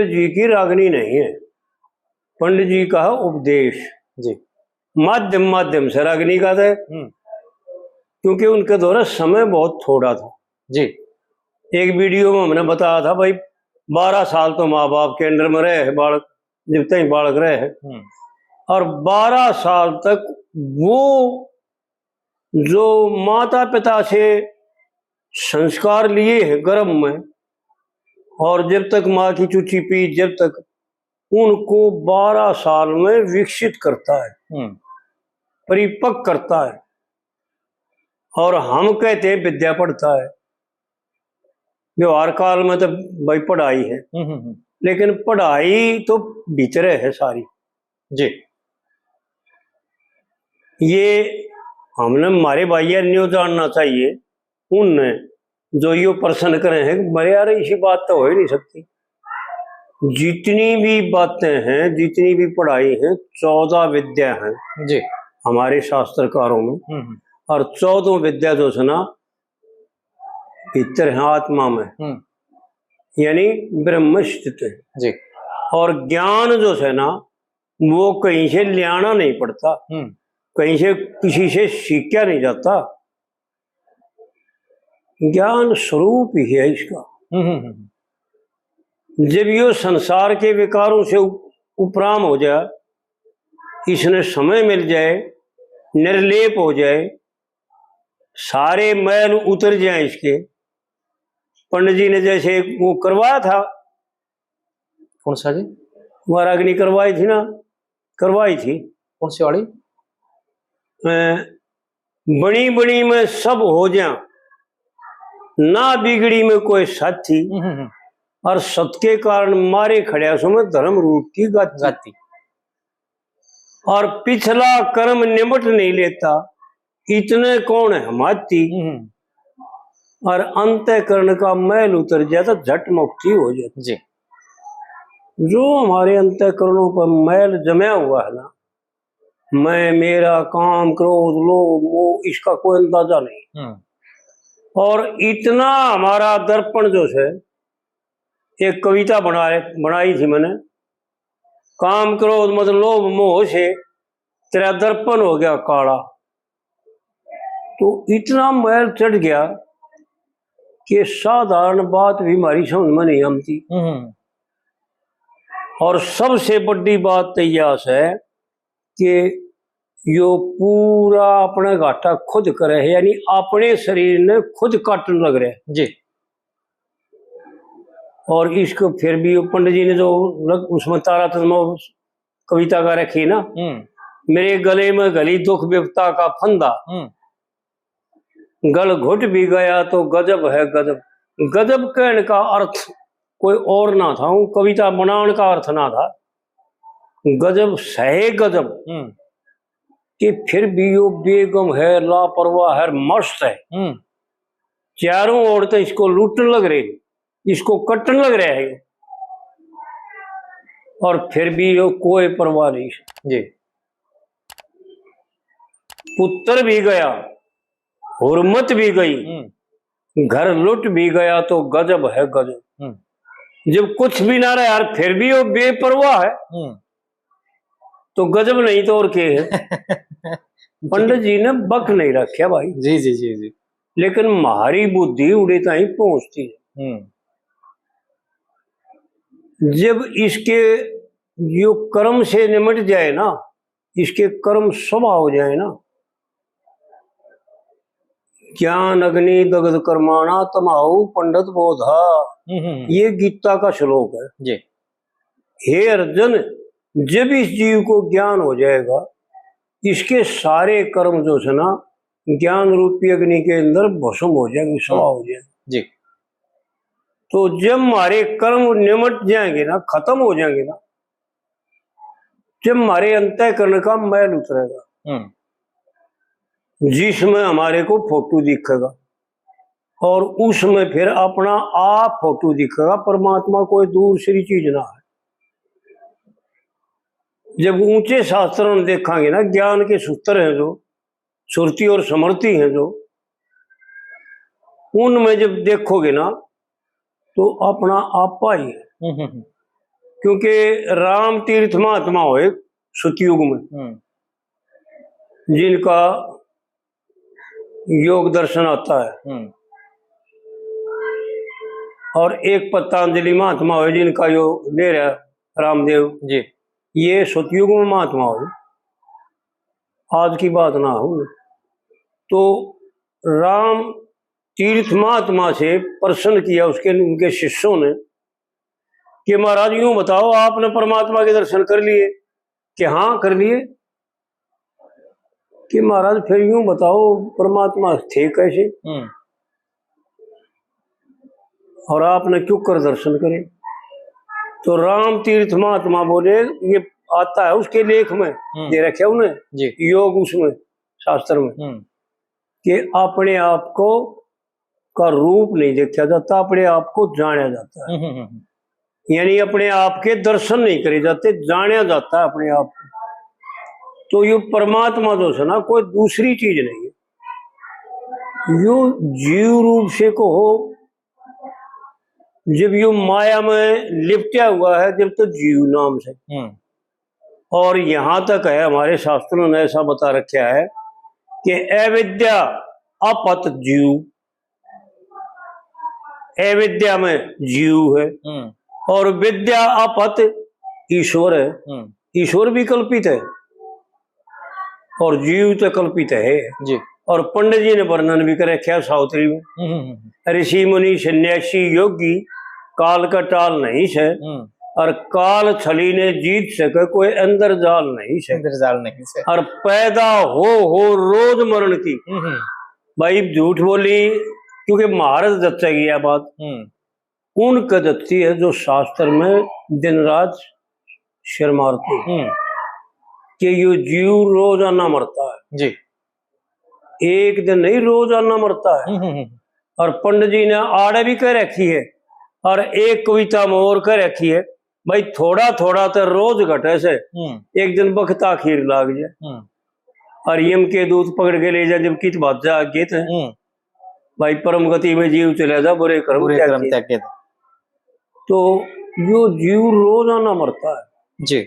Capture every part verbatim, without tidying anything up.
जी की रागनी नहीं है, पंडित जी का है उपदेश। जी। माध्यम, माध्यम से रागनी का था, हम्म। क्योंकि उनके द्वारा समय बहुत थोड़ा था। जी। एक वीडियो में हमने बताया था भाई, बारह साल तो माँ बाप के अंडर में रहे हैं बालक, जब तक बालक रहे हैं। हम्म। और बारह साल तक वो जो माता पिता से संस्कार लिए हैं गर्भ में, और जब तक माँ की चूची पी, जब तक, उनको बारह साल में विकसित करता है, हम्म। परिपक्व करता है। और हम कहते हैं विद्या पढ़ता है, व्यवहार काल में तो भाई पढ़ाई है, हम्म, हम्म, हम्म। लेकिन पढ़ाई तो भीतर है सारी। जी। ये हमने, हमारे भाई यार, न्यू जानना चाहिए उनने, जो यो प्रश्न करे हैं, मरे यार, इसी बात तो हो ही नहीं सकती। जितनी भी बातें हैं, जितनी भी पढ़ाई हैं, चौदह विद्या हैं जी। हमारे शास्त्रकारों में। हम्म, हम्म। और चौदह विद्या जो है ना, भीतर है आत्मा में, हम्म। यानी ब्रह्म स्थित है। जी। और ज्ञान जो है ना, वो कहीं से लियाना नहीं पड़ता, हम्म। कहीं से किसी से सीखा नहीं जाता। ज्ञान स्वरूप ही है इसका। हम्म, हम्म, हम्म। जब यो संसार के विकारों से उप-, उपराम हो जाए, इसने समय मिल जाए, निर्लेप हो जाए, सारे मैल उतर जाए इसके। पंडित जी ने जैसे वो करवाया था, कौन सा जी? वह रागनी करवाई थी ना, करवाई थी। कौन सी वाली? अ, बणी बणी में सब हो जा, ना बिगड़ी में कोई साथी। हम्म, हम्म, हम्म। और सत के कारण मारे खड़्या सो मैं धर्म रूप की गाती। गाती। और पिछला कर्म निमट नहीं लेता, इतने कौन है माती। हम्म। और अंतःकरण का मैल उतर जाता, झट मुक्ति हो जाती। जी। जो हमारे अंतःकरणों पर मैल जमया हुआ है ना, मैं, मेरा, काम, क्रोध, लोभ, मोह, इसका कोई अंदाजा नहीं। हम्म। और इतना हमारा दर्पण जो है, एक कविता बनाए, बनाई थी मैंने, काम, क्रोध, मद, लोभ, मोह से तेरा दर्पण हो गया काला। तो इतना मैल चढ़ गया कि साधारण बात भी हमारी समझ में नहीं आती। हम्म। और सबसे बड़ी बात तो यह है कि यो पूरा अपना घाटा खुद करे है, यानी अपने शरीर ने खुद काटने लग रहे हैं। जी। और इसको फिर भी वो पंडित जी ने जो लग-, उसमें तारा तस्मा कविता का रखी ना, हम्म। मेरे गले में घली दुख विपता का फंदा, हम्म। गल घुट भी गया तो गजब है गजब। गजब कहने का अर्थ कोई और ना था, वो कविता बनाने का अर्थ ना था। गजब सहे गजब। हम्म। कि फिर भी यो बेगम है, लापरवाह है, मस्त है। हम्म। चारों ओर तो इसको लूटने लग रहे, इसको कटने लग रहा है, और फिर भी यो कोई परवाह नहीं। जी। पुत्र भी गया, हुरमत भी गई, हम्म। घर लुट भी गया तो गजब है गजब। हम्म। जब कुछ भी ना रहा यार, फिर भी वो बेपरवाह है, हम्म। तो गजब नहीं तो और के है। जी। पंडित जी ने बक नहीं रखा भाई। जी, जी, जी, जी। लेकिन म्हारी बुद्धि उड़े ताई पहुंचती है। हम्म। जब इसके जो कर्म से निमट जाए ना, इसके कर्म सभा हो जाए ना, ज्ञान अग्नि दग्ध कर्माणा तमाहु पंडित बोधा। हम्म, हम्म, हम्म। ये गीता का श्लोक है। जी। हे अर्जुन, जब इस जीव को ज्ञान हो जाएगा, इसके सारे कर्म जो है ना, ज्ञान रूपी अग्नि के अंदर भस्म हो जाएंगे, सभा हो जाएंगे। जी। तो जब हमारे कर्म निमट जाएंगे ना, खत्म हो जाएंगे ना, जब हमारे अंतःकरण का मैल उतरेगा, हम्म। जिसमें हमारे को फोटो दिखेगा और उसमें फिर अपना आप फोटो दिखेगा, परमात्मा कोई दूसरी चीज ना है। जब ऊंचे शास्त्रों में देखांगे ना, ज्ञान के सूत्र हैं जो, श्रुति और स्मृति हैं जो, उनमें जब देखोगे ना, तो अपना आपा ही है। हम्म, हम्म, हम्म। क्योंकि राम तीर्थ महात्मा होए सतयुग में, हम्म। जिनका योग दर्शन आता है, हम्म। और एक पतंजलि महात्मा होए, जिनका यो ले रहा रामदेव, जी। ये सतयुग में महात्मा होए, आज की बात ना हो। तो राम तीर्थ महात्मा से प्रश्न किया उसके, उनके शिष्यों ने कि महाराज, यूं बताओ, आपने परमात्मा के दर्शन कर लिए? कि हाँ, कर लिए। कि महाराज, फिर यूं बताओ, परमात्मा थे कैसे? हम्म। और आपने क्यों कर दर्शन करे? तो राम तीर्थ महात्मा बोले, ये आता है उसके लेख में, हम्म। दे रखे उन्हें, जी। योग उसमें, शास्त्र में, हम्म। कि अपने आप को का रूप नहीं देखा जाता, अपने आप को जाना जाता है। हम्म, हम्म, हम्म। यानी अपने आप के दर्शन नहीं करे जाते, जाना जाता है अपने आप को। तो यो परमात्मा जो है ना, कोई दूसरी चीज नहीं है। यो जीव रूप से कहो, जब यो माया में लिपटा हुआ है, जब तो जीव नाम से। हम्म। और यहाँ तक है, हमारे शास्त्रों ने ऐसा बता रखा है कि अविद्या अपत जीव, अविद्या में जीव है, हम्म। और विद्या अपत ईश्वर है। हम्म। ईश्वर भी कल्पित है और जीव तो कल्पित है। जी। और पंडित जी ने वर्णन भी कर रखा है सावित्री में। हम्म, हम्म, हम्म। ऋषि मुनि सन्यासी योगी काल का टाल नहीं से, हम्म। और काल छली ने जीत सके कोई अंदर जाल नहीं से। अंदर जाल नहीं से। और पैदा हो, हो रोज मरण की। हम्म, हम्म। भाई झूठ बोली, क्योंकि महाराज दत्ता की यह बात। हम्म। उनके दत्ती है जो शास्त्र में दिन रात सिर मारते हैं हम्म। कि यो जीव रोजाना मरता है। जी। एक दिन नहीं, रोजाना मरता है। हम्म, हम्म, हम्म। और पंडित जी ने आड़े भी कह रखी है, और एक कविता में और कह रखी है, भाई, थोड़ा थोड़ा तो रोज घटे से, हम्म। एक दिन बखत आखिर लाग जाए। हम्म। और यम के दूत पकड़ के ले जा, जब कित बात जा आगे थे। हम्म। भाई, परम गति में जीव चले जा, बुरे कर्म बुरे त्याग कर्म के। त्याग के। तो यो जीव रोजाना मरता है। जी।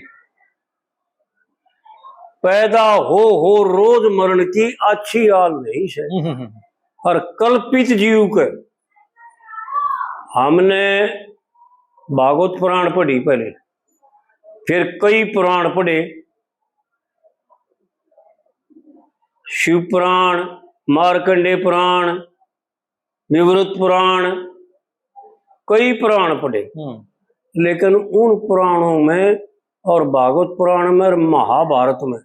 पैदा हो, हो रोज मरण की अच्छी आल नहीं से। हम्म, हम्म, हम्म। और कल्पित जीव के हमने भागवत पुराण पढ़ी पहले, फिर कई पुराण पढ़े, शिव पुराण, मार्कंडेय पुराण, विवृत पुराण, कई पुराण पढ़े, हम्म। लेकिन उन पुराणों में और भागवत पुराण में और महाभारत में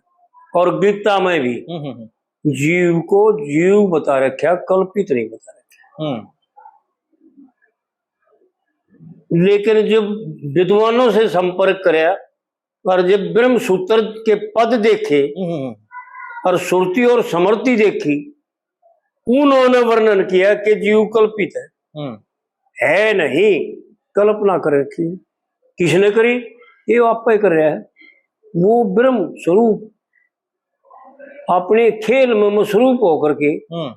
और गीता में भी हम्म, हम्म, हम्म। जीव को जीव बता रखा, कल्पित नहीं बता रखा। हम्म। लेकिन जब विद्वानों से संपर्क करया और जब ब्रह्म सूत्र के पद देखे हम्म। और श्रुति और स्मृति देखी, उन्होंने वर्णन किया कि जीव कल्पित है, हम्म। है नहीं, कल्पना कर रखी। किसने करी? ये आपे कर रहा है। वो ब्रह्म स्वरूप अपने खेल में मसरूफ होकर के हम्म।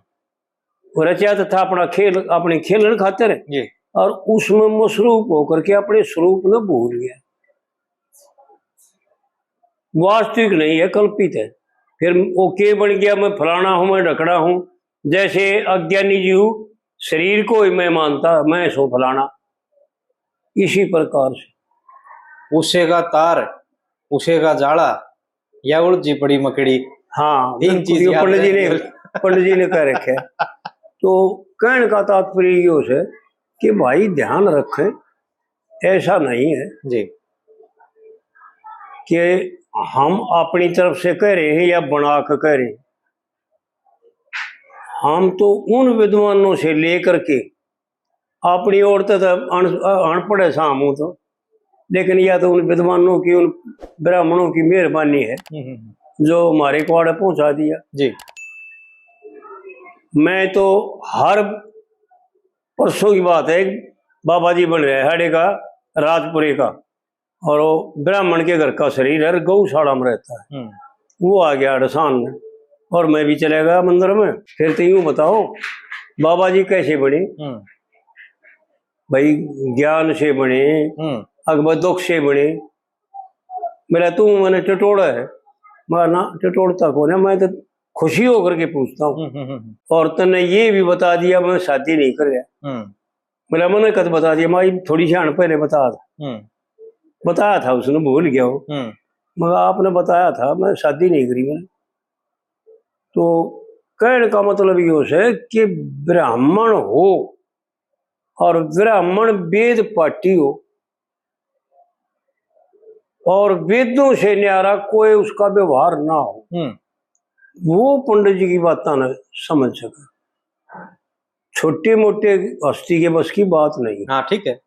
वो रचा तो था अपना खेल, अपने खेलन खातर, जी। और उसमें मसरूफ होकर के अपने स्वरूप ने भूल गया। वास्तविक नहीं है, कल्पित है। फिर वो के बन गया, मैं फलाना हूं, मैं ढकड़ा हूं। जैसे अज्ञानी जीव शरीर को ही मैं मानता, मैं सो फलाना। इसी प्रकार से उसे का तार, उसे का जाला, या उलझी पड़ी मकड़ी। हाँ, तीन बिल्कुल, चीज ये याद पंडित जी ने, रहती है। पंडित जी ने कह रखे। तो कहने का तात्पर्य यो है कि भाई, ध्यान रखें, ऐसा नहीं है जी। कि हम अपनी तरफ से कह रहे हैं या बना के कह रहे हैं। हम तो उन विद्वानों से लेकर के, अपनी ओर तो अन-, अनपढ़ है सामू तो, लेकिन यह तो उन विद्वानों की, उन ब्राह्मणों की मेहरबानी है हम्म, हम्म, हम्म। जो हमारे को आड़े पहुंचा दिया। जी। मैं तो हर परसों की बात है, बाबा जी बन रहे हाड़े का, राजपुरे का, और वो ब्राह्मण के घर का शरीर है, गौशाला में रहता है। हम्म। वो आ गया अड़सान में, और मैं भी चला गया मंदिर में। फिर तो यूं बताओ, बाबा जी कैसे बने? हम्म। भाई, ज्ञान से बने, हम्म। अकबर दुख से बने, मेरा तू मैंने टटोड़ा है। मैं ना टटोड़ता को ना, मैं तो खुशी होकर के पूछता हूँ। हम्म, हम्म, हम्म, और तन्ने ये भी बता दिया मैं शादी नहीं कर रहा। हम्म, मेरा मन कद बता दिया, मैं थोड़ी सी अनपढ़ है, बता था। हम्म, बताया था उसने, भूल गया हो। हम्म, मगर आपने बताया था, मैं शादी नहीं करी मैंने। तो कहने का मतलब यो है कि ब्राह्मण हो और ब्राह्मण वेद पाठी हो और वेदों से न्यारा कोई उसका व्यवहार ना हो, हम्म, वो पंडित जी की बातां ने समझ सके। छोटे मोटे हस्ती के बस की बात नहीं। हाँ, ठीक है।